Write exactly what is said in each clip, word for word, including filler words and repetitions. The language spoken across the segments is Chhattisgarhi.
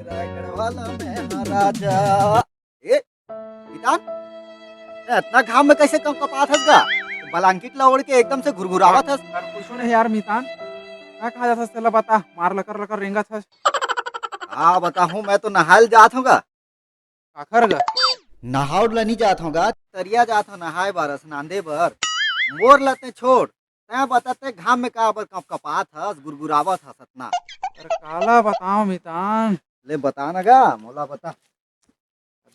रायगढ़ वाला मैं हूँ राजा। ए, मितान, ए, अतना घाम में कैसे कम कपात हस गा? ब्लैंकेट ला ओढ़ के एकदम से घुरघुरावत हस। अरे कुछ नहीं यार मितान, का कहा जात हस तेला बता, मार लकर लकर रेंगत हस। का बताहूँ, मैं तो नहाए ल जात हूँ गा। काखर गा? नहाउर ला नहीं जात हूँ गा, तरिया जात हूँ नहाए बर, स्नांदे बर। मोर ला ते छोड़, तैं बता, तैं घाम में का बर कप-, कपात हस, गुरगुरावत हस अतना? अरे काला बताओ मितान। ले बता ना गा, मोला बता।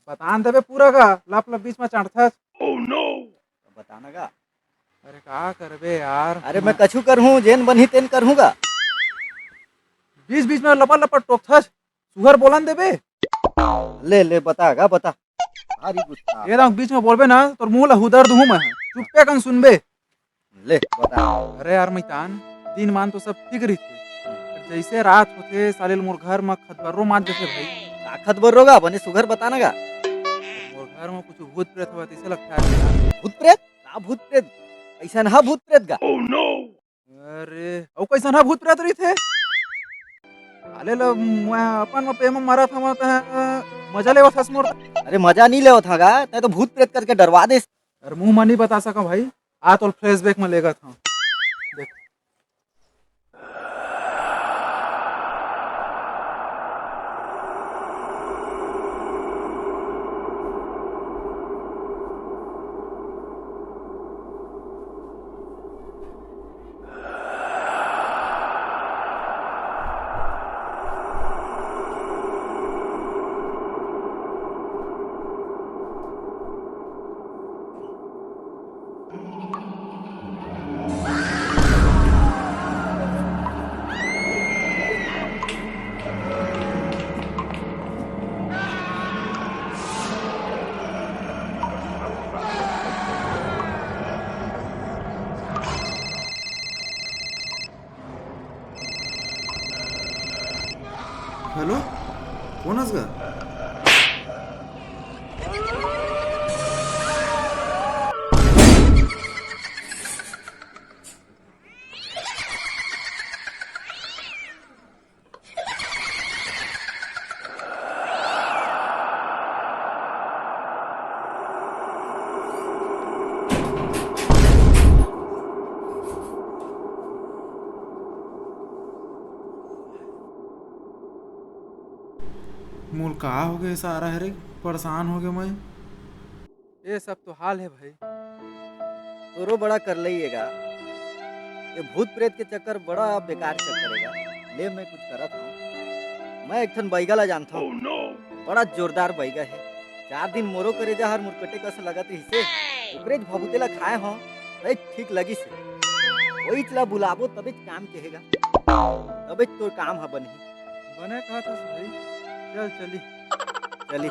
बतान देबे पूरा गा, लप लप बीच में चढ़थस। बता ना गा। अरे का करबे यार? अरे मैं कछु करहूँ, जेन बनही तेन करहूँ गा। बीच बीच में लपड़ लपड़ टोकथस, सुघर बोलन देबे। ले ले बता गा, बता। भारी गुस्सा। ये दांव बीच में बोलबे ना, तोर मुंह ला हुदर दूहूं मैं। चुप्पे कन सुनबे। ले बता। अरे यार मैतान, दिन मान तो सब ठीक रहिथे, पर जैसे रात होथे साले ल मोर घर म खतबर्रो मार देथे भाई। का खतबर्रो गा? बने सुघर बता ना गा। मोर घर म कुछ भूत प्रेत हवय तैसे लगथे यार। भूत प्रेत? का भूत प्रेत? कैसन हा भूत प्रेत गा? अरे, अउ कइसन ह भूत प्रेत रहिथे? साले ल मैं अपन म प्रेम म मरत हवं, त मजा लेवत हस मोर। अरे, मजा नहीं लेवत हंव गा, तैं तो भूत प्रेत करके डरवा देस। अरे, मुंह म नहीं बता सकंव भाई, आ तोल फ्लैशबैक म लेगत हंव। देख। हेलो, कोन हस गा? मोल का हो गए सारा हरे, परेशान हो गए मैं। ये सब तो हाल है भाई। तोरो बड़ा कर लइएगा। ये भूत प्रेत के चक्कर बड़ा बेकार चक्कर है। ले मैं कुछ करत हूँ। मैं एक ठन बैगा ला जानता हूँ। बड़ा जोरदार बैगा है। चार दिन मोरो करेजा हर मुरकटे कस लगत रहिसे। ओकरे भभूते ला खाए हो, तई ठीक लगिस। ओइच ला बुलाबो तबेच काम केहेगा। तबेच तोर काम ह बनही। बने कहत हस भाई। चल चली। चली।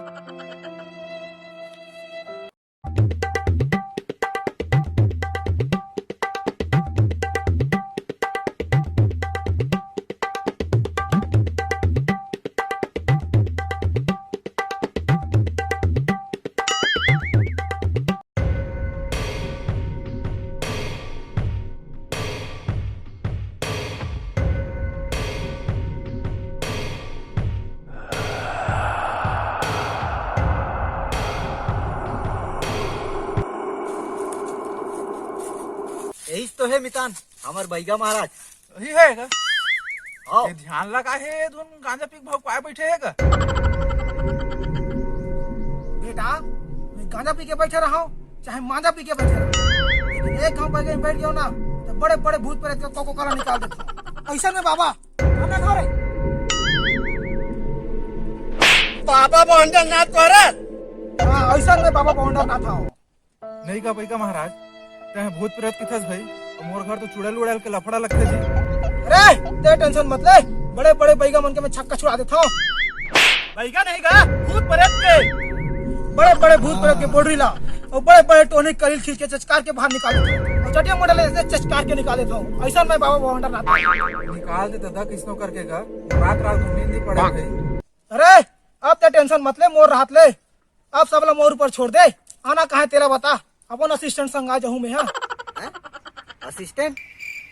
यही तो है मितान, हमर बैगा महाराज। वही है का? हाँ। ये ध्यान लगा है, तुम गांजा पी के भाव काय बैठे है का? बेटा, मैं गांजा पी के बैठे रहा हूँ, चाहे मांजा पी के बैठे रहा हूँ, लेकिन एक गांव बैठे बैठ गया ना, तो बड़े बड़े भूत प्रेत के कोको कोला निकाल देता हूँ। ऐसा में बाबा, खाना खा रहे। बाबा बहंडर ना तोहरा। हाँ, ऐसा में बाबा बहंडर ना था। नहीं का पैका महाराज, तैं भूत प्रेत किथस भाई, तो मोर घर तो चुड़ैल उड़ैल के लफड़ा लगथे जी। अरे, ते टेंशन मत ले, बड़े बड़े बैगा मन के मैं छक्का छुड़ा देता हूँ। बैगा नहीं का, भूत प्रेत के। बड़े बड़े भूत प्रेत के बोडरी ला, और बड़े बड़े टोनी करील खींच के चचकार के बाहर निकाल देता हूँ। और चटिया मुंडा ले ऐसे चचकार के निकाल देता हूँ। ऐसा मैं बाबा बवंडर नाथ। निकाल दे दादा, किसनो करके का, रात रात को नींद नहीं पड़े भाई। अरे, अब ते टेंशन मत ले, मोर राहत ले। अब सब ला मोर ऊपर छोड़ दे, आना कहाँ तेला बता, अपन असिस्टेंट संग आ जाहूँ मैं, हाँ। हैं? असिस्टेंट?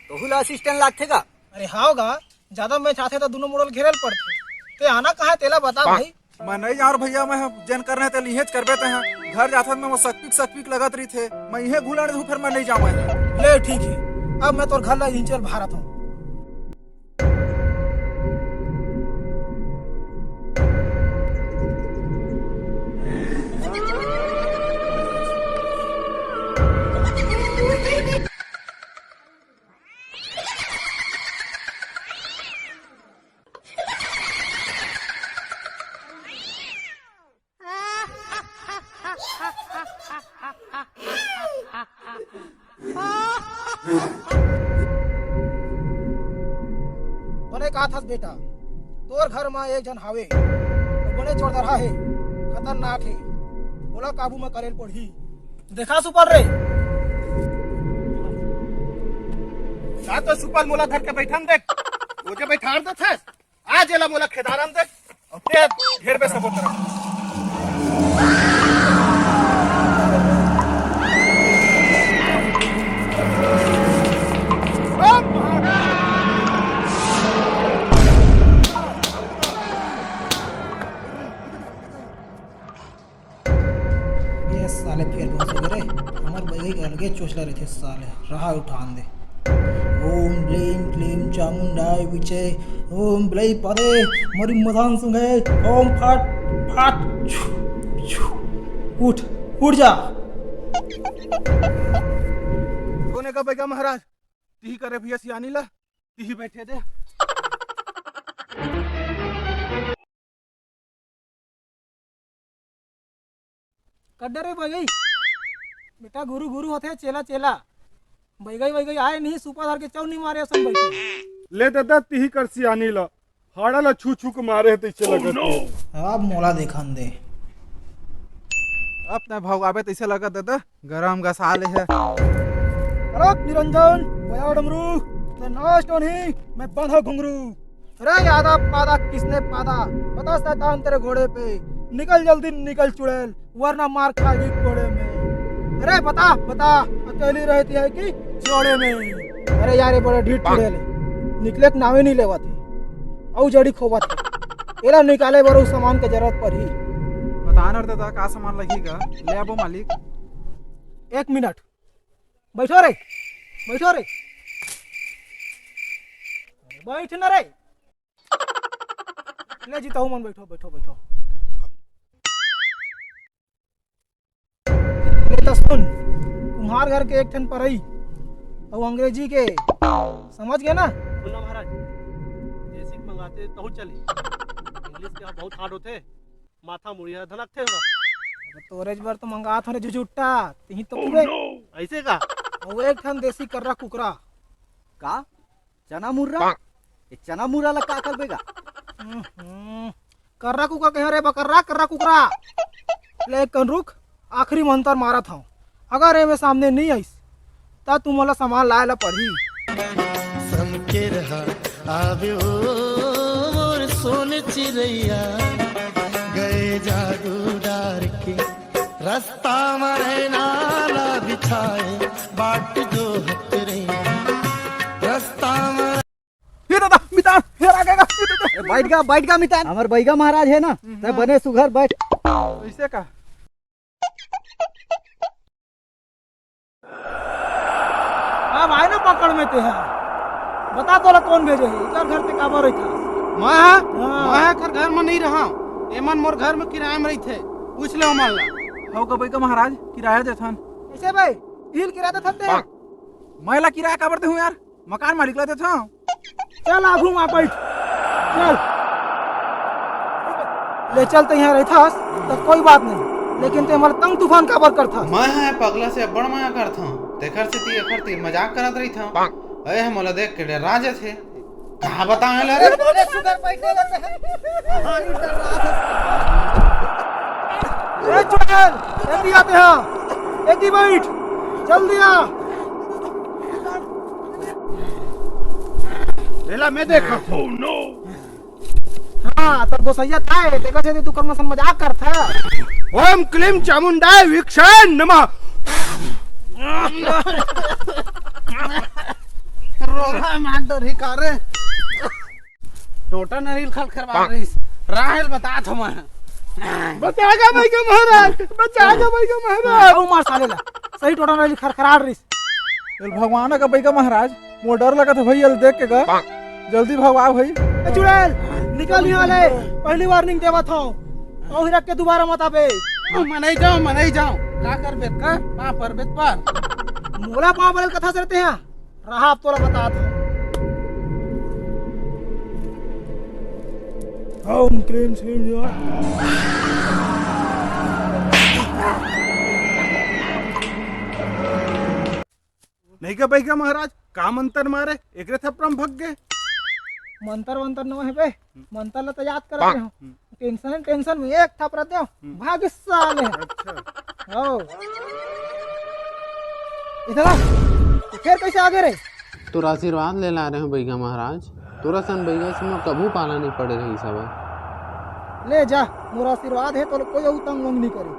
तोहू ला असिस्टेंट लागथे का? अरे हाव गा, ज्यादा match आथे त दुनो मुड़ा ल घेरे ल पड़थे। ते आना कहाँ हे तेला बता भाई। मैं नइ जांव रे भइया, मैं ह जेन करना हे तेला इहेंच करबे ते ह। घर जाथन मैं वो सकपिक सकपिक लगत रहिथे, मैं इहें घुलड़ दूं, फेर मैं नइ जांव। ले ठीक हे, अब मैं तोर घर ला इहिंचे ल भारत हंव। बने कहाथस बेटा, तोर घर म एक झन हावे, वो बने चोरदरहा हे, खतरनाक हे, ओला काबू म करे ल पड़ही। देखा सुपल रे। का तो सुपल मोला धर के बैठन दे। वो जे बैठार देथस, आज एला मोला खेदारन दे। अउ ते घेरबे सबो तरफ। ये साले फेर पहुंच गए रे। हमर बइगा के अलगे चोचला रहिथे साले। रहा उठान दे। ओम ब्लीम क्लीम चामुंडाय विचे। ओम ब्लई पदे मरी मधान सुंगे। ओम फट फट। छू, छू। उठ, उठ जा। कोने का बइगा महाराज? तिही करे भइया सियानी ला, तिही बैठे दे। कड्डे रे बइगई। बेटा गुरु गुरु होथे, चेला चेला। बइगई बइगई आए नहीं, सुपा धर के चौनी मारे असन बैठे। ले ददा, तिही कर सियानी ला। हाड़ा ला छू छू के मारे हे तइसे लगत हे। अब मोला देखन दे। अब तैं भौंकाबे तइसे लगत ददा, गरम गसा ले हे। अरे निरंजन, बया डमरू, ते नाच टोनी, मैं बांधा घुंघरू। अरे यादा पादा किसने पादा, बता शैतान तेरे घोड़े पे, निकल जल्दी निकल चुड़ैल, वरना मार खाएगी कोड़े में। अरे बता बता, अकेली रहती है कि जोड़े में? अरे यार, ये बड़ा ढीठ चुड़ैल हे, निकले के नामे नहीं लेवत हे, अउ जड़ी खोवत हे। एला निकाले बर अउ सामान के जरूरत पड़ही। बता न रे ददा, का सामान लगही गा? ले आबो मालिक। एक मिनट, बैठो रे, बैठो रे, बैठ न रे। ले जी, तहू मन बैठो, बैठो, बैठो। ले त सुन, कुम्हार घर के एक ठन परई अउ अंग्रेजी के, समझ गे ना? सुन ना महाराज, देसी के मंगाते तहू चली, English के बहुत hard होथे, माथा मुड़िया धनकथे हमरा। अरे तोरे बर तो मंगात हन रे झुझुट्टा, तिही तो पीबे। अइसे का? अउ एक ठन देसी कर्रा कुकरा। का? चना मुर्रा? ये चना मुर्रा ला का करबे गा? हम्म, कर्रा कुकरा कहे रे बकर्रा, कर्रा कुकरा। ले एक कन रुक, आखिरी मंतर मारत हंव। अगर एमे सामने नइ आइस, त तुमन ला सामान लाए ला पड़ही। समकेरहा आवे ओ मोर सोन चिरैया, गए जादू डार के रस्ता म रैना ला बिछाए, बाट जो हत रैना रस्ता म। हे दादा, मितान, हे आ गएगा। ए, बैठ गा, बैठ गा मितान। हमर बइगा महाराज हे ना, तैं बने सुघर बैठ। अइसे का? अब आए ना पकड़ में ते हा। बता तोला कोन भेजे हे? एकर घर ते काबर रहिथस? मैं हा? हाँ। मैं एकर घर में नहीं रहा। एमन मोर घर में किराया में रहिथे। पूछ ले ओमन ला। हव का बइगा महाराज, किराया देथन। कइसे बे? इही ल किराया देथन ते? मैं ला किराया काबर देहूं यार? मकान मालिक ला देथंव। चल आघू म बैठ, चल। ले चल, तैं इहां रहिथस त कोई बात नहीं, लेकिन तैं मोला तंग तूफान काबर करथस? मैं ह पगला से अब्बड़ मया करथंव, तेखर सेती एखर तीर मजाक करत रहिथंव। ए ह मोला देख के डरा जथे। कहां बतांव एला रे? अरे, बोले सुगर बैठने लगे हैं। भारी डर रहा था। ए चुड़ैल, एती आते हां, एती बैठ, जल्दी आ। एला मैं देखा। हां, तोर गोसइया ताय, तेकर सेती तू कम से कम मजाक करथा। ओम क्लीम चामुंडाय विक्षाय नमः। रोहा मार डरही का रे? टोटा नरील खरखरवा रहिस। राहेल बतात हव मैं। बचा गा बइगा महाराज, बचा गा बइगा महाराज। अउ मार साले ला, सही टोटा नरील खरखरात रहिस। एल भगवान का बइगा महाराज, मोर डर लगत हे भई, एल देख के गा। जल्दी भगवा भई। ए चुड़ैल, निकल इहाँ ले, पहली वार्निंग देवत हव। अउ हिरक के दुबारा मत आबे। मैं नइ जाँव, मैं नइ जाँव। का करबे का? पाँव परबे त पर। मोला पाँव परे के कथा से रहिथे इहाँ। रहा, अब तोला बतात हव। ओम क्लीम श्रीम या। नहीं का बइगा महाराज, का मंतर मारे, एकरे थपरा म भग गे। मंतर वंतर नोहे बे, मंतर ला तो याद करत हव। टेंशन, टेंशन में एक थपरा देव, भाग साले। अच्छा। हो। इधर आ, तैं फेर कइसे आगे रे? तोर आशीर्वाद ले ला रहे हँव बइगा महाराज, तोर असन बइगा से मोर कभू पाला नइ पड़े रहिस हवय। ले जा, मोर आशीर्वाद हे, तोला कोई अउ तंग वंग नइ करे।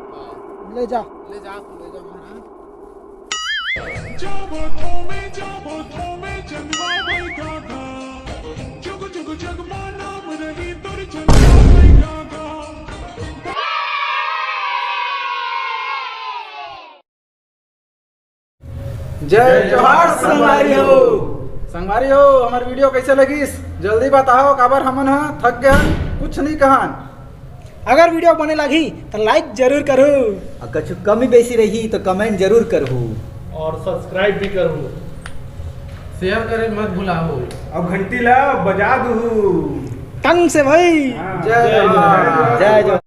ले जा। ले जा, तू ले जा महाराज। जय जोहार संगवारी हो। संगवारी हो, हमर video कइसे लगिस? जल्दी बताओ, काबर हमन ह थक गे हन, कुछ नइ कहन। अगर video बने लागही त like जरूर करहू। अउ कुछ कमी बेसी रही त comment जरूर करहू। अउ subscribe भी करहू। Share करे मत भुलाहू। अउ घंटी ला बजा दूहू। तंग से भाई। हाँ। जय जोहार। जय जोहार।